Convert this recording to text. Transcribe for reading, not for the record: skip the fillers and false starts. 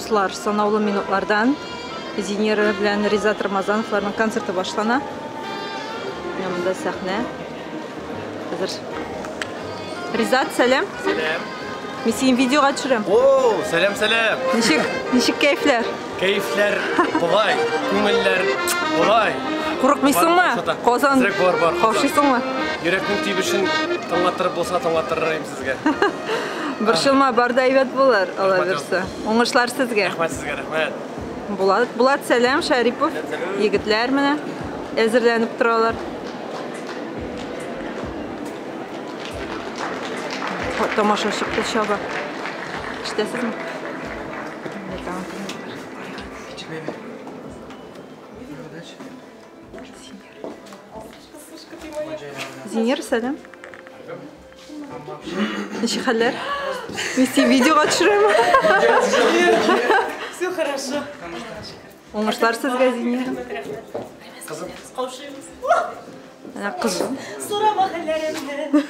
Дуслар, санаулы минутлардан Зинира белән Ризат Рамазановларның концерты башлана. Менә монда сәхнә. Хәзер. Ризат, сәлам. Сәлам. Мин сине видеога төшерәм. О, сәлам, сәлам. Ничек, ничек кәефләр? Кәефләр болай, күңелләр болай. Курыкмыйсыңмы? Казан. Әзрәк бар, бар. Каушыйсыңмы? Йөрәкнең тибешен тыңлаттырып булса, тыңлаттырыр идем сезгә. Борчылма, бар да әйбәт булыр, Алла бирсә. Уңышлар сезгә. Рәхмәт сезгә, рәхмәт. Булат, Булат, сәлам, Шәрипов. Егетләр менә әзерләнеп торалар. Тамашачы кул чаба. Ишетәсезме? Зинер, сәлам. Ничек хәлләр? Мин сине видеога төшерәм. Все хорошо. Уңышлар сезгә, Зинер. Кызым. Каушыйбыз. Менә кыз. Сорама хәлләремне.